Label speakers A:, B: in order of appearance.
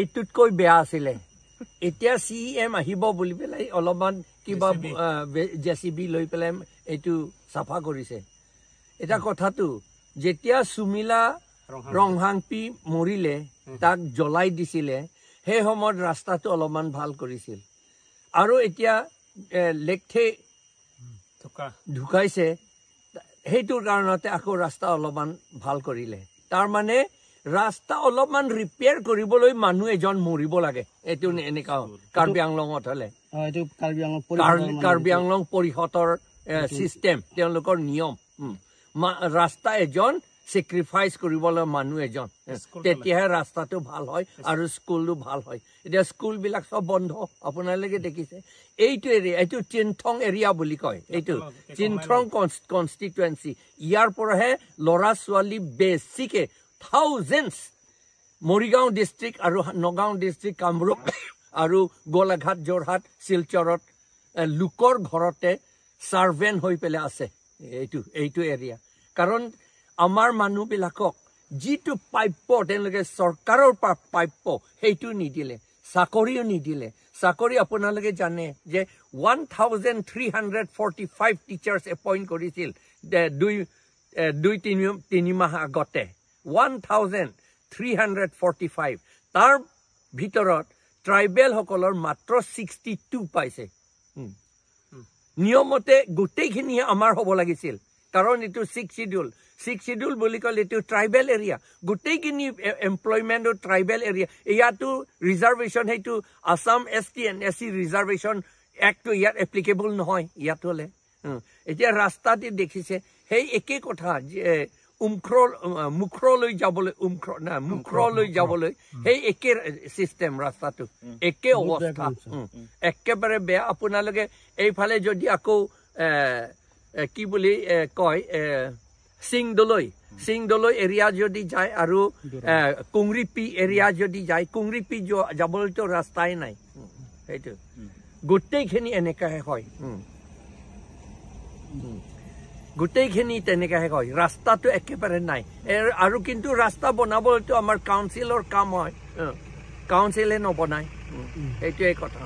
A: এইটোতকৈ বেয়া আছিলে। এতিয়া চি এম আহিব বুলি পেলাই অলপমান কিবা জেচিবি লৈ পেলাই এইটো চাফা কৰিছে। এটা কথাটো, যেতিয়া সুমিলা ৰংহাংপি মৰিলে, তাক জ্বলাই দিছিলে, সেই সময়ত ৰাস্তাটো অলপমান ভাল কৰিছিল। আৰু এতিয়া লেকথে ঢুকাইছে, সেইটোৰ কাৰণতে আকৌ ৰাস্তা অলপমান ভাল কৰিলে। তাৰমানে ৰাস্তা অলপমান ৰিপেয়াৰ কৰিবলৈ মানুহ এজন মৰিব লাগে। এইটো এনেকা কাৰ্বি আংলঙত হলে কাৰ্বি আংলং পৰিষদৰ চিষ্টেম, তেওঁলোকৰ নিয়ম, ৰাস্তা এজন চেক্ৰিফাইচ কৰিবলৈ মানুহ এজন, তেতিয়াহে ৰাস্তাটো ভাল হয় আৰু স্কুলো ভাল হয়। এতিয়া স্কুলবিলাক চব বন্ধ, আপোনালোকে দেখিছে। এইটো এৰিয়া, এইটো চিনথং এৰিয়া বুলি কয়, এইটো চিনথং কনষ্টিটুৱেঞ্চি। ইয়াৰ পৰাহে ল'ৰা ছোৱালী বেছিকে থাউজেণ্ডছ মৰিগাঁও ডিষ্ট্ৰিক্ট আৰু নগাঁও ডিষ্ট্ৰিক্ট, কামৰূপ আৰু গোলাঘাট, যোৰহাট, শিলচৰত লোকৰ ঘৰতে চাৰ্ভেণ্ট হৈ পেলাই আছে এইটো এৰিয়া। কাৰণ আমাৰ মানুহবিলাকক যিটো প্ৰাপ্য তেওঁলোকে চৰকাৰৰ পৰা প্ৰাপ্য সেইটো নিদিলে, চাকৰিও নিদিলে। চাকৰি আপোনালোকে জানে যে 1345 টিচাৰ্ছ এপইণ্ট কৰিছিল দুই তিনি মাহ আগতে, 1345। তাৰ ভিতৰত ট্ৰাইবেলসকলৰ মাত্ৰ 62 পাইছে। নিয়মতে গোটেইখিনি আমাৰ হ'ব লাগিছিল, কাৰণ এইটো ছিক্স চিডিউল। ছিক্স চিডিউল বুলি ক'লে এইটো ট্ৰাইবেল এৰিয়া, গোটেইখিনি এমপ্লয়মেণ্টো ট্ৰাইবেল এৰিয়া। ইয়াতো ৰিজাৰ্ভেশ্যন, সেইটো Assam S T and S C reservation এক্টটো ইয়াত এপ্লিকেবল নহয় ইয়াত হ'লে। এতিয়া ৰাস্তা দি দেখিছে সেই একেই কথা, যে মুখ্ৰলৈ যাবলৈ, মুখ্ৰলৈ যাবলৈ সেই একে চিষ্টেম, ৰাস্তাটো একে অৱস্থা, একেবাৰে বেয়া। আপোনালোকে এইফালে যদি আকৌ কি বুলি কয়, সিংদলৈ, সিংদলৈ এৰিয়া যদি যায় আৰু কুংৰিপি এৰিয়া যদি যায়, কুংৰিপি যাবলৈতো ৰাস্তাই নাই। সেইটো গোটেইখিনি এনেকাহে হয়, গোটেইখিনি তেনেকাহে হয়, ৰাস্তাটো একেবাৰে নাই। আৰু কিন্তু ৰাস্তা বনাবলৈতো আমাৰ কাউন্সিলৰ কাম হয়, কাউন্সিলে নবনায়, সেইটোৱে কথা।